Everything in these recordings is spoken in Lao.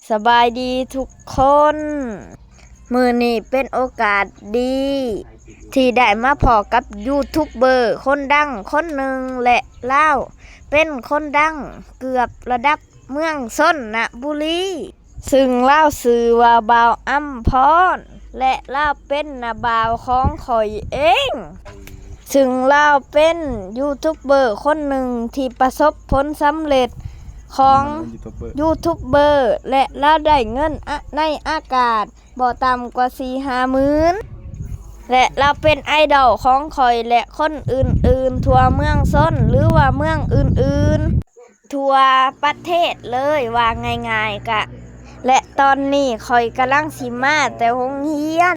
ສະບາຍດີທຸກຄົນ, ມື້ນີ້ເປັນໂອກາດດີທີ່ໄດ້ມາພໍ້ກັບຢູທູບເບີຄົນດັງຄົນໜຶ່ງ ແລະ ລາວເປັນຄົນດັງເກືອບລະດັບເມືອງຊົນນະບູລີ. ຊຶ່ງລາວຊື່ວ່າບ່າວອຳພອນ ແລະ ລາວເປັນນ້າບ່າວຂອງຂ້ອຍເອງ. ຊຶ່ງລາວເປັນຢູທູບເບີຄົນໜຶ່ງທີ່ປະສົບຜົນສຳເລັດຂອງຢູທູບເບີ ແລະ ລາວໄດ້ເງິນອະ ໃນອາກາດບໍ່ຕ່ຳກວ່າສີ່ຫ້າໝື່ນ ແລະ ລາວເປັນໄອດອລຂອງຂ້ອຍ ແລະ ຄົນອື່ນໆທົ່ວເມືອງຊົນ ຫຼືວ່າເມືອງອື່ນໆ ທົ່ວປະເທດເລີຍ ວ່າງ່າຍໆກະ ແລະ ຕອນນີ້ຂ້ອຍກຳລັງຊິມາແຕ່ໂຮງຮຽນ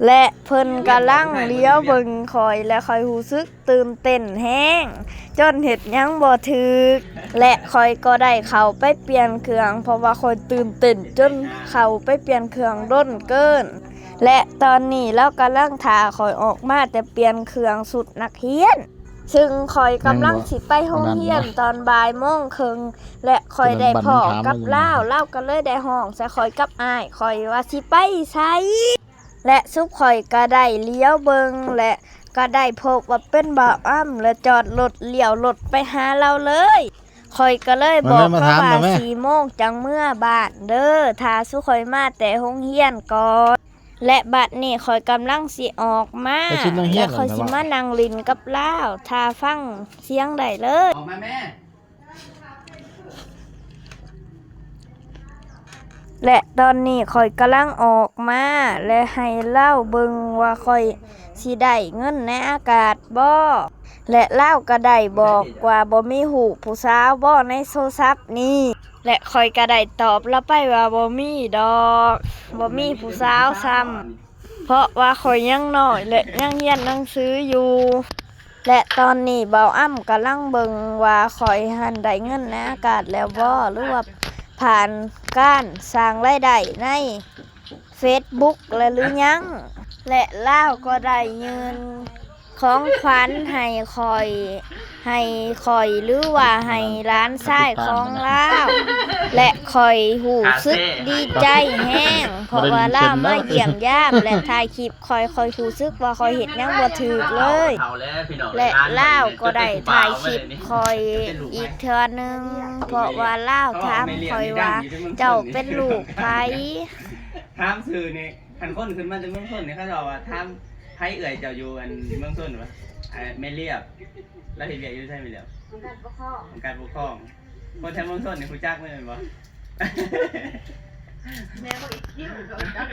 ແລະ ເພິ່ນກຳລັງຫຼຽວເບິ່ງຂ້ອຍ ແລະ ຂ້ອຍຮູ້ສຶກຕື່ນເຕັ້ນແຮງ ຈົນເຮັດຫຍັງບໍ່ຖືກ ແລະ ຂ້ອຍກໍໄດ້ເຂົ້າໄປປ່ຽນເຄື່ອງ ເພາະວ່າຂ້ອຍຕື່ນເຕັ້ນຈົນເຂົ້າໄປປ່ຽນເຄື່ອງດົນເກີນ ແລະ ຕອນນີ້ລາວກຳລັງຖ້າຂ້ອຍອອກມາແຕ່ປ່ຽນເຄື່ອງຊຸດນັກຮຽນ. ຊຶ່ງຂ້ອຍກຳລັງຊິໄປໂຮງຮຽນຕອນບ່າຍໂມງເຄິ່ງ ແລະ ຂ້ອຍໄດ້ພໍ້ກັບລາວ ລາວກໍເລີຍໄດ້ຮ້ອງໃສ່ຂ້ອຍກັບອ້າຍຂ້ອຍວ່າຊິໄປໃສ ແລະ ຊຸມຂ້ອຍກໍໄດ້ຫຼຽວເບິ່ງ ແລະ ກໍໄດ້ພົບວ່າເປັນບ່າວອຳ ແລະ ຈອດລົດລ້ຽວລົດໄປຫາລາວເລີຍ. ຂ້ອຍກໍເລີຍບອກລາວວ່າ ສີ່ໂມງຈັ່ງເມືອບ້ານເດີ ຖ້າຊຸມຂ້ອຍມາແຕ່ໂຮງຮຽນກ່ອນ. ແລະ ບັດນີ້ຂ້ອຍກຳລັງຊິອອກມາ ແລະ ຂ້ອຍຊິມານັ່ງຫຼິ້ນກັບລາວ ຖ້າຟັງສຽງໄດ້ເລີຍ. ອອກມາແມ່. ແລະ ຕອນນີ້ຂ້ອຍກຳລັງອອກມາ ແລະ ໃຫ້ລາວເບິ່ງວ່າຂ້ອຍຊິໄດ້ເງິນໃນອາກາດບໍ່ ແລະ ລາວກໍໄດ້ບອກວ່າບໍ່ມີຮູບຜູ້ສາວບໍ່ໃນໂທລະສັບນີ້ ແລະ ຂ້ອຍກໍໄດ້ຕອບລາວໄປວ່າບໍ່ມີດອກ ບໍ່ມີຜູ້ສາວຊ້ຳ ເພາະວ່າຂ້ອຍຍັງນ້ອຍ ແລະ ຍັງຮຽນໜັງສືຢູ່. ແລະ ຕອນນີ້ບ່າວອຳກຳລັງເບິ່ງວ່າຂ້ອຍຫັ້ນໄດ້ເງິນໃນອາກາດແລ້ວບໍ່ ຫຼືວ່າຜ່ານການສ້າງລາຍໄດ້ໃນເຟສບຸກແລ້ວຫຼືຍັງ ແລະ ລາວກໍໄດ້ຍື່ນຂອງຂວັນໃຫ້ຂ້ອຍ ໃຫ້ຂ້ອຍ ຫຼືວ່າໃຫ້ຫຼານຊາຍຂອງລາວ ແລະ ຂ້ອຍຮູ້ສຶກດີໃຈແຮງ ເພາະວ່າລາວມາຢ້ຽມຢາມ ແລະ ຖ່າຍຄລິບ ຂ້ອຍ ຂ້ອຍຮູ້ສຶກວ່າຂ້ອຍເຮັດຫຍັງບໍ່ຖືກເລີຍ ແລະ ລາວກໍໄດ້ຖ່າຍຄລິບຂ້ອຍອີກເທື່ອໜຶ່ງ ເພາະວ່າລາວຖາມຂ້ອຍວ່າ ເຈົ້າເປັນລູກໃຜ? ຖາມຊື່ນີ້ ຄັນຄົນຂຶ້ນມາແຕ່ເມືອງຊົນນີ້ ເຂົາເຈົ້າວ່າຖາມ ໃຜເອື້ອຍເຈົ້າຢູ່ອັນເມືອງຊົນວະ? ອ່າ ແມ່ລຽບ. ລາວເຮັດວຽກຢູ່ໃສແມ່ລຽບ? ອົງການປົກຄອງ ອົງການປົກຄອງ. ຄົນແຖວເມືອງຊົນນີ້ຮູ້ຈັກແມ່ນບໍ່? ແມ່ບໍ່ອີກຄິວກໍຮູ້ຈັກ.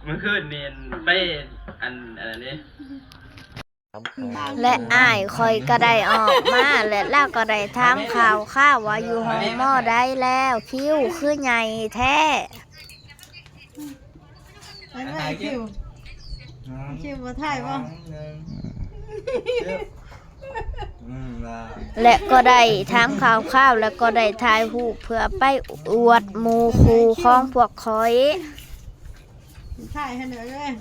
ມື້ຄືນນີ້ໄປອັນ ອັນນັ້ນເດ້ ແລະ ອ້າຍຂ້ອຍກໍໄດ້ອອກມາ ແລະ ລາວກໍໄດ້ຖາມຂ່າວຄາວວ່າຢູ່ຫ້ອງໝໍໃດແລ້ວ ຄິວຄືໃຫຍ່ແທ້. ໄປເມື່ອຍຄິວ ອືມ ຄິວບໍ່ຖ່າຍບໍ່? ໜຶ່ງ ອືມ ລາ ແລະ ກໍໄດ້ຖາມຂ່າວຄາວ ແລະ ກໍໄດ້ຖ່າຍຮູບເພື່ອໄປອວດໝູ່ຄູ່ຂອງພວກຂ້ອຍ. ຖ່າຍໃຫ້ໜ່ອຍເອີຍ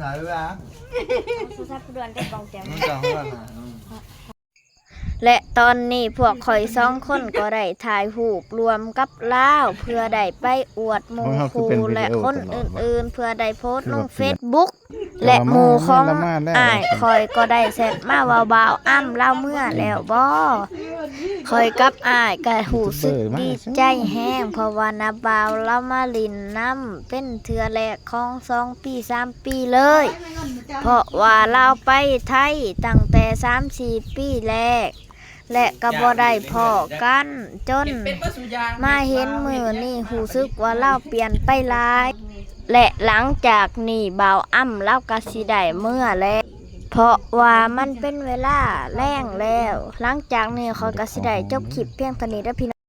ຫຼາຍເວລາ ໂທລະສັບຜູ້ດ່ວນແຕ່ກອງແຈມ ມັນກໍເຮືອນນະ ອືມ. ແລະ ຕອນນີ້ພວກຂ້ອຍສອງຄົນກໍໄດ້ຖ່າຍຮູບລວມກັບລາວ ເພື່ອໄດ້ໄປອວດໝູ່ຄູ່ ແລະ ຄົນອື່ນໆ ເພື່ອໄດ້ໂພສລົງເຟສບຸກ ແລະ ໝູ່ຂອງອ້າຍຂ້ອຍກໍໄດ້ແຊັດມາວ່າ ບ່າວອຳລາວເມືອແລ້ວບໍ່? ຂ້ອຍກັບອ້າຍກໍຮູ້ສຶກດີໃຈແຮງ ເພາະວ່ານ້າບ່າວລາວມາຫຼິ້ນນຳເປັນເທື່ອແລກຂອງສອງປີສາມ ປີເລີຍ ເພາະວ່າລາວໄປໄທຕັ້ງແຕ່ສາມສີ່ປີແລກ ແລະ ກໍບໍ່ໄດ້ພໍ້ກັນ ຈົນມາເຫັນມື້ນີ້ ຮູ້ສຶກວ່າລາວປ່ຽນໄປຫຼາຍ ແລະ ຫຼັງຈາກນີ້ບ່າວອຳລາວກໍຊິໄດ້ເມືອແລ້ວ ເພາະວ່າມັນເປັນເວລາແລງແລ້ວ. ຫຼັງຈາກນີ້ຂ້ອຍກໍຊິໄດ້ຈົບຄລິບພຽງເທົ່ານີ້ເດີພີ່ນ້ອງ.